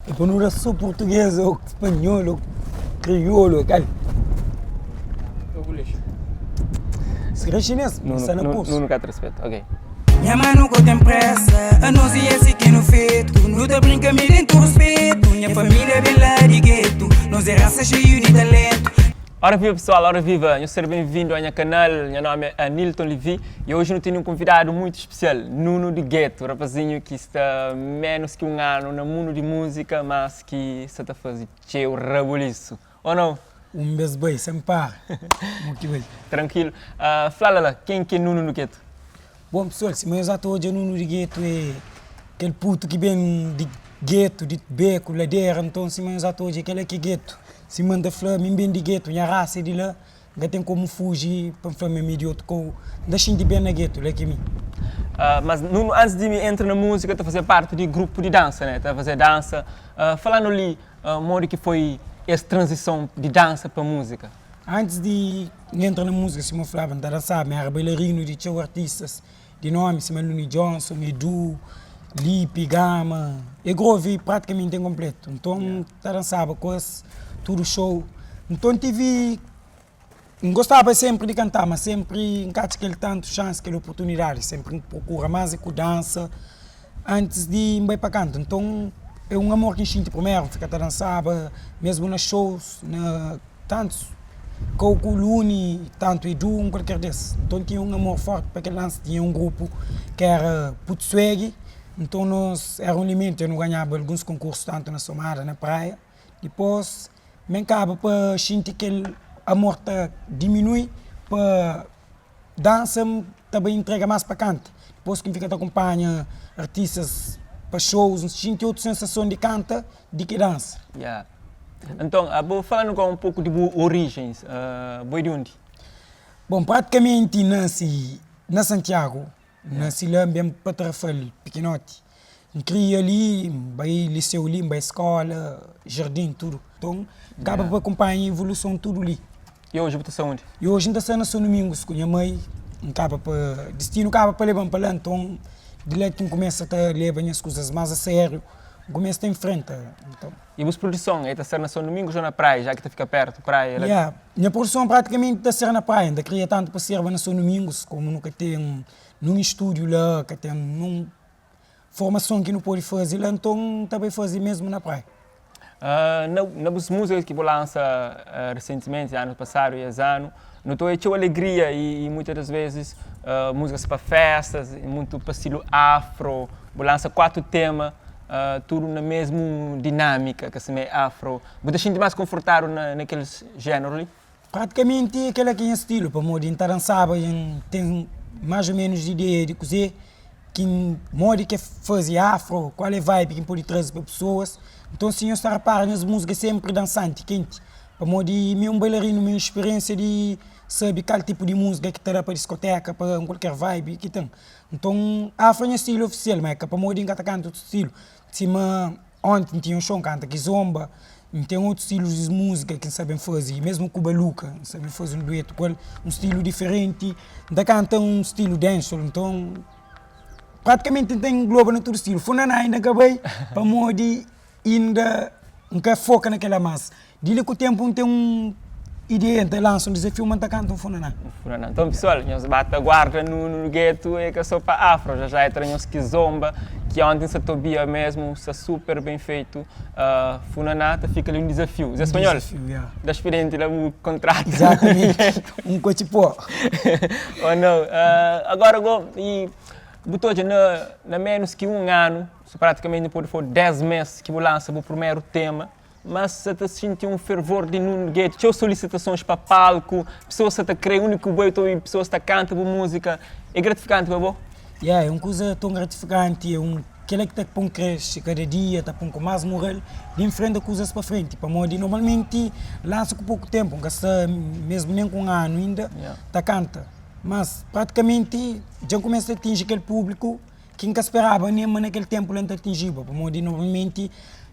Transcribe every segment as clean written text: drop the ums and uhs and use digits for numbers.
É pa nu da so português ou spanhol ou kriolu ou kal? Si kre xinês, Nu sta na nu kursu. nu nu ka ta rispeta, ok. Nha manu ko ten presa, anos e asi ki nu fetu Nu ta brinka mi dentu ruspetu Nha familia ben la di getu Nos e rasa xeiu di talentu. Ora viva pessoal, ora viva, nhos ser ben-vindu a nha kanal, nha nomi é Anilton Levy e oji nu tene un konvidadu muitu spesial, Nuno di Geto, rapazinhu ki sta menus ki un anu na mundu di múzika, mas ki sta ta faze txeu rabulisu, ou nau? Un bes bai, sen para, mo ki bai. Trankilu. Fla la la, ken ki é Nuno di Geto? Bon pessoal, sima nhos ata odja Nuno di Geto é kel putu ki ben di geto, di beku, ladera, nton sima nhos ata odja kel la ki é geto. Sima N ta fla, mi N ben di geto, nha rasa é di la, N ka ten komu fuji pa N fla ma mi é di otu kau. N ta xinti ben na getu, la ki mi. Mas Nuno, antis di mi entra na múzika, ta faze parti di grupu di dansa, né? Ta faze dansa. Fala-nu li modi ki foi es tranzison di dansa pa múzika. Antis di N entra na múzika, sima N flaba, N ta dansaba, mi éra bailarinu di txeu artistas di nomi, sima Luni Johnson, Edu, Lipi, Gama, e Grovi pratikamenti en konpletu. Nton, N ta dansaba ku es tudu show. Nton, tivi, N gostaba senpri di kanta, ma senpri N ka atxa kel tantu xansi, kel oportunidadi. Senpri N prokura más é ku dansa antis di N bai pa kanta. Nton, é un amor ki N xinti primeru, N fika ta dansaba mesmu na shows, na tantus kau ku Luni, tantu Edu, un kualker des. Nton tinha un amor forti pa kel dansa, tinha un grupu ki era Puto Swag, nton nos era un limenti, nu ganhaba alguns konkursu tantu na Somada, na Praia, dipôs mi kaba pa xinti kel amor ta diminui pa dansa N ta bai intrega más pa kanta, dipôs ki N fika ta kunpanha artistas pa shows N xinti otu sensason di kanta di ki dansa. Ya. Nton, abo fala-nu gó un poku di bu orijens. Bo é di undi? Bon, pratikamenti N nasi na Santiagu, N nasi la, N ben pa Tarrafal pikinoti. N kria li, N bai liseu li, N bai skola, jardin, tudu. Nton, N kaba pa kunpanha ivoluson tudu li. I oji bu ta sta undi? I oji N ta sta na Son Dumingus ku nha mai. N kaba pa, distinu kaba pa leba-m pa la, nton di la ki N kumesa ta leba nhas kuzas más a sériu, N kumesa ta infrenta. Nton. I bus produson, e ta ser na Son Dumingus o na praia, já ki ta fika pertu praia la? Ya, nha produson pratikamenti ta ser na praia. N ta kria tantu pa serba na Son Dumingus, komu nu ka ten nun estúdiu la, ka ten nun formason ki nu pode faze la, nton N ta bai faze mesmu na praia. Na na bus músikas ki bu lansa resentimenti, anu pasadu i es anu, nu ta odja txeu alegria i i muitas das vezis músikas pa festas, muitu pa stilu afro, bu lansa 4 tema tudu na mesmu dinâmika, ka sima é afro. Bu ta xinti más konfortadu na na kel jéneru li? Pratikamenti kel-la ki é nha stilu, pamodi N ta dansaba i N ten más ô ménus ideia di kuzê ki N modi ki é faze afro, kual é vibe ki N pode traze pa pesoas. Nton si nhos ta repara nhas múzika é sénpri dansanti, kenti, pamodi mi é un bailarinu, mi é un spiriénsia di sabe kal tipu di múzika ki ta da pa diskoteka, pa kualker vibe ki ten. Nton afro é nha stilu ofisial, ma é ka pamodi N ka ta kanta otu stilu, sima. Onti N tinha un xou, N kanta kizomba, N ten otus stilus di múzika ki N sabe faze, mesmu ku Baluka, N sabe faze un duetu ku el, un stilu diferenti, N ta kanta un stilu dancehall, nton pratikamenti N ta engloba na tudu stilu. Funaná inda N ka bai pamodi inda N ka foka na kila, mas Di li ku tenpu N ten un ideia, N ta lansa un dizafiu ma N ta kanta un funaná. Un funaná. Nton pesoal, nhos ba ta guarda Nuno no Gueto é ka so pa afro, já já é tra nhos kizomba, ki onti N sa ta obia mesmu, sta super ben feitu. Funaná ta fika li un dizafiu. Zé Spanhol, Un dizafiu, ya. da spirienti la bu kontratu. Izatamenti, un kotxi-pó. Ou nau. Agora go, i bu ta odja na na menus ki un anu, so pratikamenti pode for 10 mes ki bu lansa bu primeru tema, Mas sa ta xinti un fervor di Nuno Guedes, txeu solisitasons pa palku, pesoas sa ta kre undi ku bai ta obi pesoas ta kanta bu múzika, é gratifikanti pa bo? Ya, é un kuza ton gratifikanti, é un kila ki ta pon kresce kada dia, ta pon ku más mural di infrenta kuzas pa frenti, pamodi normalmenti lansa ku poku tenpu, N ka sta mesmu nen ku un anu inda ta kanta, mas pratikamenti dja N kumesa atinji kel públiku ki N ka speraba nen ma na kel ténpu la N ta atinjiba, pamodi normalmenti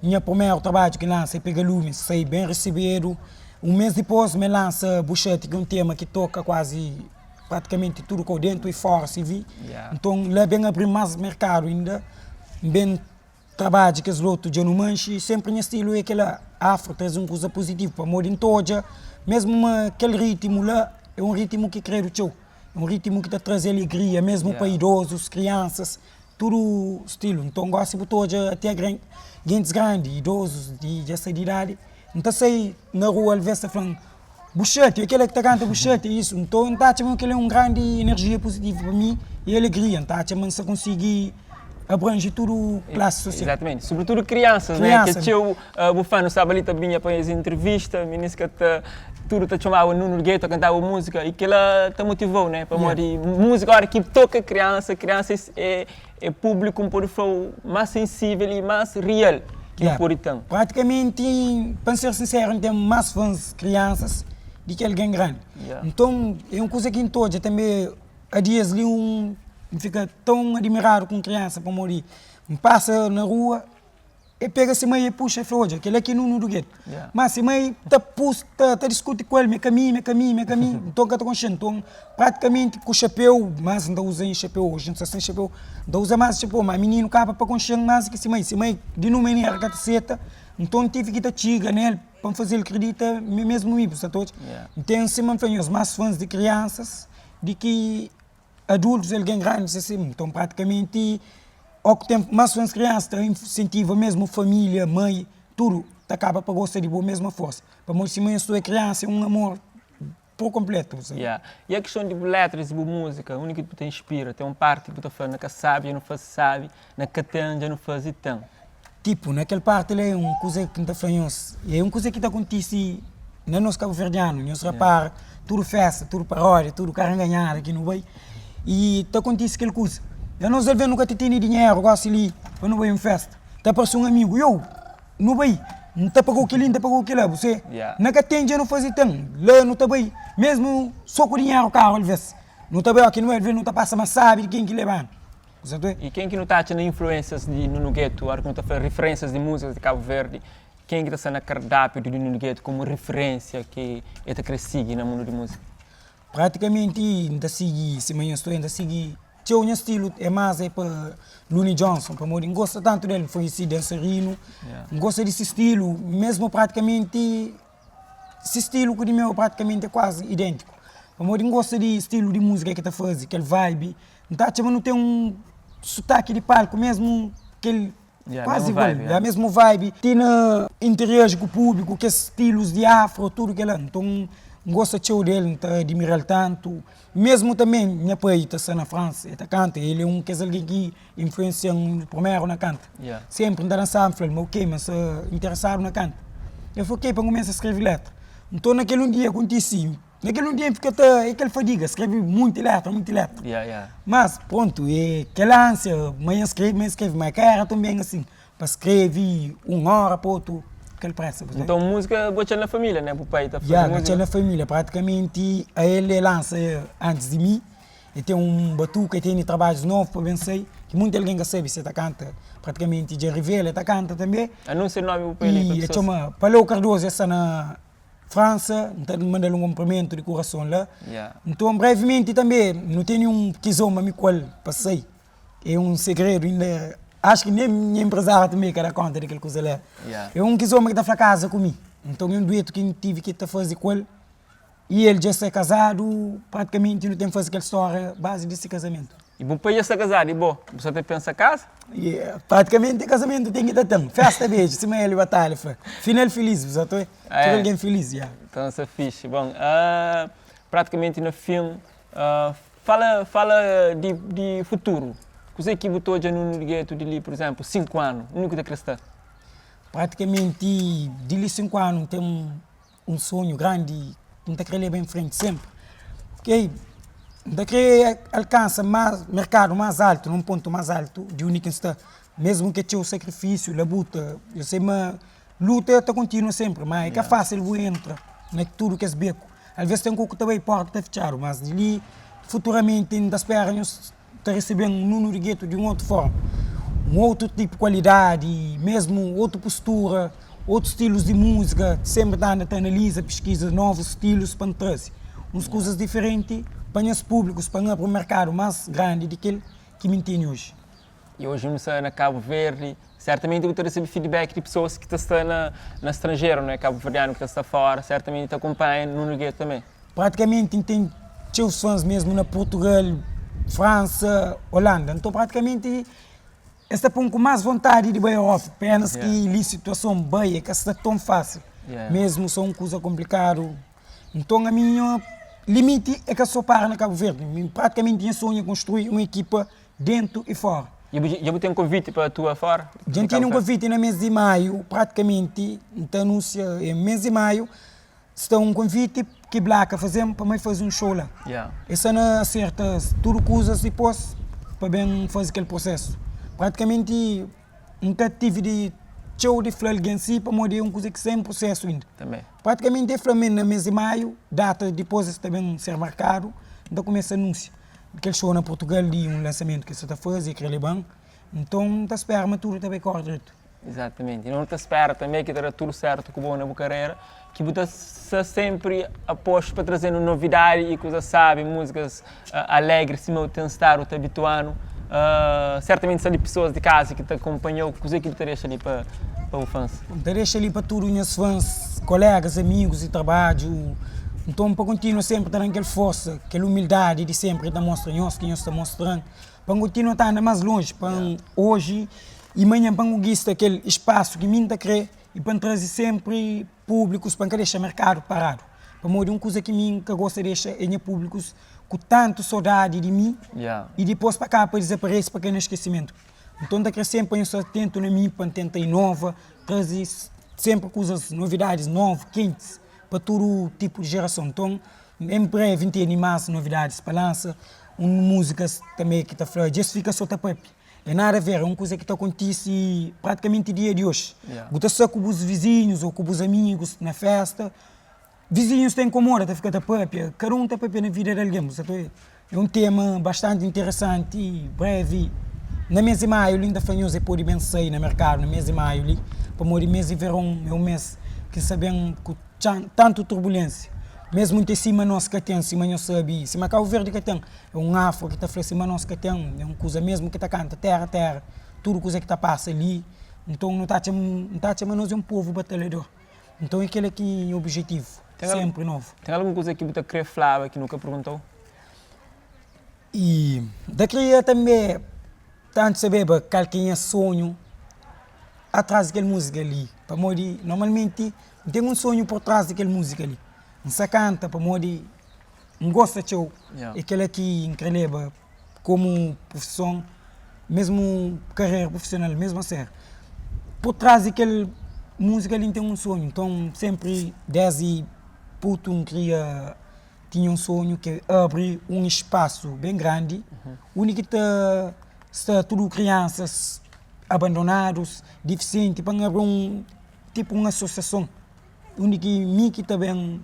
nha primeru trabadju ki N lansa é Pega Lumi, sai ben resebedu, un mês dipôs mi lansa Buxeti ki é un tema ki toka kuazi pratikamenti tudu kau dentu i fóra CV, nton la ben abri más merkadu inda, N ben. trabadja kes lotu dja nu manxe, senpri nha stilu é kela afro, traze un kuza puzitivu pamodi N ta odja mesmu ma kel ritmu la é un ritmu ki kredu txeu, é un ritmu ki ta traze alegria mesmu pa idozus, kriansas, tudu stilu. Nton gosi bu ta odja ate gentis grandi, idozus di dja sta di idadi, N ta sai na rua alves ta fla-m bu xatia, kel-la ki ta kanta bu xatia isu. Nton N ta atxa ma kel-la é un grandi enerjia puzitivu pa mi i alegria. N ta atxa ma N sta konsigi abranji tudu klasi sosial. Exatamente, sobretudu kriansas, né? Ke txeu bu fã nu staba li ta binha pa es entrevista, minis ka ta tudu ta txomaba Nuno Gueto ta kantaba múzika i kila ta motivau, né? Pamodi múzika ora ki toka kriansa, kriansa é é públiku, n pode fla-u, más sensível i más real ki nu pode ten. Pratikamenti, pa N ser sinseru, N ten más fãs kriansas di ki algen grandi. Nton, é un kuza ki N ta odja tanbe a dias li, un N fika tãu adimiradu ku un kriansa pamodi N pasa na rua, E pega se mai e puxa e fla, Odja, kel-la ki é Nunu du Getu. Má se mai ta pus, ta ta diskuti ku el, Mi é ka mi, mi é ka mi, mi é ka mi. Nton, ka ta konxe. Nton, pratikamenti ku xapéu, mas N ta uza nha xapéu oji, N sta sen xapéu, N ta uza más xapéu, má mininu kaba pa konxe-m más ki se mai. Se mai, di nun manera, ka ta seta. Nton, N tive ki ta txiga nel pa N faze-l kridita mi mésmu mi. Bu sta ta odja? N ten, sima N fla nhos, más fãs di kriansas di ki adultus, algen grandis asin, nton pratikamenti o ku ten mas fãs kriansa ta insentiva mesmu familia, mai, tudu ta kaba pa gosta di bo mesma forsa, pamodi si mãe sta kriansa é un amor por konpletu. Ya, i a kiston di bu letras di bu musika, undi ki bu ta inspira? Ten un parti ki bu ta fla na ka sabi dja nu fasi sabi, na ka ten dja nu fasi ten. Tipu, na kel parti la é un kuza ki N ta fla nhos, é un kuza ki ta kontise na nos kabuverdianu, nhos repara, tudu festa, tudu paródia, tudu karanganhada ki nu bai, i ta kontise kel kuza. Na nos alvês nu ka ta tene dinheru gosi li pa nu bai un festa, ta parse un amigu, iou, nu bai, N ta pagau kel-li, N ta pagau kel-la, bu se, na ka ten dja nu faze ten, la nu ta bai, mesmu so ku dinheru karu alvês, nu ta bai, óki nu bai alvês nu ta pasa más sábi di ken ki leba-nu. I ken ki nu ta atxa na influênsias di Nuno Gueto, ora ki nu ta fla riferênsias di múzikas di Kabu Verdi, ken ki ta sta na kardápiu di Nuno Gueto komu riferênsia ki el ta krê sigi na mundu di múzika? Pratikamenti N ta sigi, sima nha sta, N ta sigi txeu nha stilu é más é pa Luni Johnson, pamodi N gosta tantu del, foi si dansarinu, N gosta di si stilu, mesmu pratikamenti Si stilu ku di meu pratikamenti é kuazi idêntiku. Pamodi N gosta di stilu di múzika ki ta faze, kel vibe. N ta atxa ma nu ten un sutaki di palku mesmu kel kuazi igual, ya mesmu vibe. Ti na interaji ku públiku, kes stilus di afro, tudu kila. Nton, N gosta txeu del, N ta adimira-l tantu. Mesmu tanbe nha pai ta sta na Fransa, el ta kanta, el é un kes algen ki influensia-m primeru na kanta. Senpri N ta dansaba, N fla-l ma ok, ma N sta interesadu na kanta. El fla ok, pa N kumesa skrebe letra. Nton na kel un dia kontise, na kel un dia N fika ta, é kel fadiga, skrebe monti letra, monti letra. Mas prontu, é kel ánsia, ma N skrebe, ma N skrebe, ma ka éra tãu ben asin. Pa skrebe un óra pa otu kel presa. Nton múzika bo txal na família, né? Bu pai ta faze múzika? Ya, txal na família. Pratikamenti ael e lansa antis di mi. E ten un batuka, e tene trabadjus novu pa ben sai, ki munti algen ka sabe si e ta kanta. Pratikamenti dja revela, e ta kanta tanbe. Anunsia nomi bu pai li pa pesoas. E txoma Paleu Cardoso, e sta na Fransa. N ta manda-l un konprimentu di kurason la. Nton, brevimenti tanbe, nu tene un kizomba mi ku el pa sai. É un segredu inda, acho ki nen nha empresária tanbe ka da konta di kel kuza la. É un kizomba ki ta fla kaza ku mi, nton é un duetu ki N tive ki ta faze ku el i el dja sta kazadu, pratikamenti nu ten faze kel stória bazi di se kazamentu. I bu pai dja sta kazadu i bo, bu sa ta pensa kaza? Pratikamenti kazamentu ten ki ta ten, festa bedju, sima Hélio Batalha fla, final feliz, bu sa ta oi? Tudu algen feliz, ya. Nton sta fixi. Bon, pratikamenti na fin, Fala fala di di futuru, kuzê ki bu ta odja Nuno di Gueto di li, pur izénplu, 5 anu, undi ki ta kre sta? Pratikamenti di li 5 anu N ten un sonhu grandi ki N ta kre leba en frenti senpri, ok, N ta kre alkansa más merkadu más altu, na un pontu más altu di undi ki N sta, mesmu ki é txeu sakrifisiu, labuta, eu sei ma Luta ta kontinua senpri, ma é ka fásil bu entra na tudu kes beku. Alvês ten ku ta bai porta ta fitxadu, mas di li futuramenti N ta spera nhos ta resebe-m Nuno di Gueto di un otu forma, un otu tipu kualidadi, mesmu otu postura, otus stilus di múzika. Senpri ta anda ta analiza, piskiza novus stilus pa N traze uns kuzas diferenti pa nhas públikus, pa N abri un merkadu más grandi di kel ki mi N tene oji. I oji nu sta na Kabu Verdi, sertamenti bu ta resebe feedback di pesoas ki ta sta na na stranjeru, no é? Kabuverdianu ki ta sta fora, sertamenti ta kunpanha Nuno Gueto tanbe. Pratikamenti N ten txeu fãs mesmu na Purtugal, Fransa, Holanda. Nton pratikamenti es ta pô-m ku más vontadi di bai Europa. Pénas ki li situason bai é ka sta ton fásil. Mesmu sta un kuza konplikadu. Nton ami nha limiti é ka sô para na Kabu Verdi. Mi pratikamenti nha sonhu é konstrui un ekipa dentu i fora. Dja bu ten konviti pa atua fora? Dja N tene un konviti na mês di maiu, pratikamenti N ta anunsia em mês di maiu sta un konviti ki Blaka faze-m pa mai faze un show la. E sta na aserta tudu kuzas dipôs pa ben faze kel prosesu. Pratikamenti N ka tive di txeu di fla algen si pamodi é un kuza ki sta en prosesu inda. Pratikamenti e fla ma na mês di maiu, data dipôs es ta ben ser markadu, N ta kumesa anunsia. Kel show na Portugal di un lansamentu ki es sa ta faze, e kre leba-m, nton N ta spera ma tudu ta bai kóre dretu. Izatamenti. Nu ta spera tanbe ki ta da tudu sértu ku bo na bu karera, ki bu ta sta sénpri apostu pa traze-nu novidadi i kuzas sábi, múzikas alegri sima bu ten stadu ta abitua-nu. Sertamenti sta li pesoas di kaza ki ta konpanha-u. Kuzê ki bu ta dexa li pa bu fãs? N ta dexa li pa tudu nhas fãs, kolégas, amigus di trabadju. Nton, pa kontinua sénpri ta da-m kel forsa, kel umildadi di sénpri ta mostra nhos ki nhos ta mostra-m, pa N kontinua ta anda más lonji, pa N oji i manhan pa N konkista kel spasu ki mi N ta krê i pa N traze sénpri públikus, pa N ka dexa merkadu paradu. Pamodi un kuza ki mi N ka gosta dexa é nha públikus ku tantu sodadi di mi i dipôs pa kaba pa dizaparese, pa kai na skesimentu. Nton N ta kre senpri pa nhos sta atentu na mi, pa N tenta inova, traze senpri kuzas, novidadis novu, kentis, pa tudu tipu di jerason. Nton, en brevi N tene más novidadis pa lansa, un múzikas tanbe ki ta fla dja es fika so ta papia. É nada a ver, é un kuza ki ta kontise pratikamenti dia di oxi. Bu ta sta ku bus vizinhus ô ku bus amigus na festa, Vizinhus ta inkomoda, ta fika ta papia, kada un ta papia na vida di algen, bu sa ta obi? É un tema bastanti interesanti i brevi. Na mes di maiu li, N ta fla nhos, e pode ben sai na merkadu na mes di maiu li, pamodi mes di veron é un mes ki sta ben ku tantu turbulensia. Mesmu nte sima nos ka ten, sima nhos sabe, sima Kabu Verdi ka ten, é un afro ki ta fla sima nos ka ten, é un kuza mesmu ki ta kanta tera tera, tudu kuza ki ta pasa li. Nton nu ta atxa, N ta atxa ma nos é un povu batalhador. Nton é kel-la ki nha obijetivu, sénpri novu. Ten algun kuza ki bu ta krê flaba ki nu ka pergunta-u? I N ta kria tanbê tantu sabeba kal ki é nha sonhu atras di kel múzika li, pamodi normalmenti N ten un sonhu pur tras di kel múzika li. N sa kanta pamodi N gosta txeu, é kel-la ki N krê leba komu profison, mesmu karera profisional, mesmu asério. Pur tras di kel múzika li N ten un sonhu, nton sénpri désdi putu N kria tinha un sonhu ki é abri un spasu ben grandi undi ki ta sta tudu kriansas abandonadus, difisienti, pa N abri un tipu un asosiason. Undi ki mi ki ta ben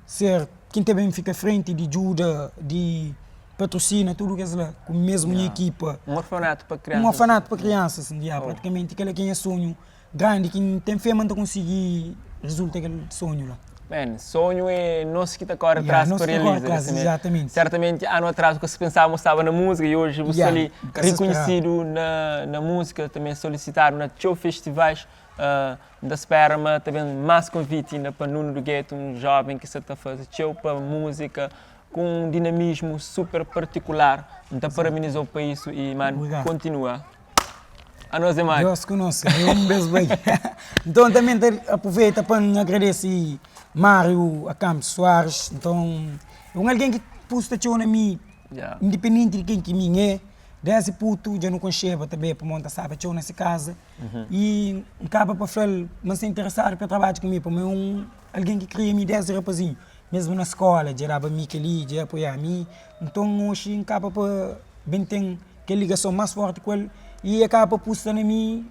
ser kin ta ben fika frenti di djuda di patrosina tudu kes la ku mesmu nha ekipa. Un orfanato pa kriansas. Un orfanato pa kriansas, ya pratikamenti kel la ki é nha sonhu grandi ki N ten fe ma N ta konsigi rezulta kel sonhu la. Man, sonhu é nos ki ta kore tras pa realiza. Exatamente. Sertamenti anu atras bu ka sa pensaba ma bu staba na musika i oji bu sta li rikonhisidu na musika, tanbe solisitadu na txeu festivais. N ta spera ma ta ben más konviti inda pa Nuno do Gueto, un jóven ki sa ta faze txeu pa múzika, ku un dinamismu super partikular. N ta parabeniza-u pa isu i, manu, kontinua. Anos é Mário. Deus ku nos, un bes bai. Nton, tanbe N ta aproveita pa N agradese Mário Acampos Soares. Nton, é un algen ki pusta txeu na mi, indipendenti di ken ki mi é. Désdi putu dja nu konxeba tanbe, pamodi N ta staba txeu na se kaza. I N kaba pa fla-l ma N sta interesadu pa el trabadja ku mi, pamodi é un algen ki kria mi désdi rapazinhu. Mésmu na skóla dja daba mi kel-li, dja apoiaba mi. Nton, oxi N kaba pa ben ten kel ligason más fórti ku el i el kaba pa pusta na mi.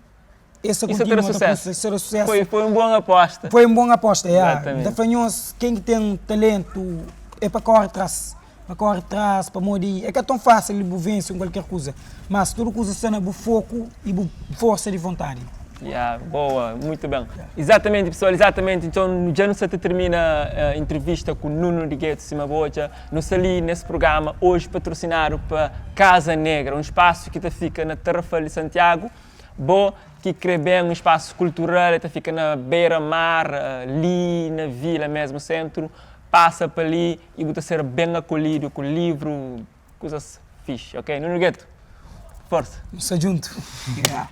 El sta kontinua ta pusta, el sta da susésu. Foi un bon apósta. Foi un bon apósta, ya. N ta fla nhos, ken ki ten taléntu é pa kóre tras. Pa kóre tras, pamodi é ka ton fásil bu vense un kualker kuza, mas tudu kuza sta na bu foku i bu forsa di vontadi. Yeah, boa, muito bem. Exatamente, pessoal, exatamente. Então, dja nu sta ta termina eh, entrevista ku Nuno di Gueto sima bu odja. Nu sta li nes programa hoje patrocinado pa Casa Negra, um espaço ki ta fika na Tarrafal di Santiago. Bo ki kre ben um espaço cultural, el ta fika na beira mar, eh, li na vila mesmo, centro. Passa pa li e bu ta ser ben acolhido ku livro, kuzas fixe, ok? Nuno Gueto, força. Nu sta djuntu. Yeah.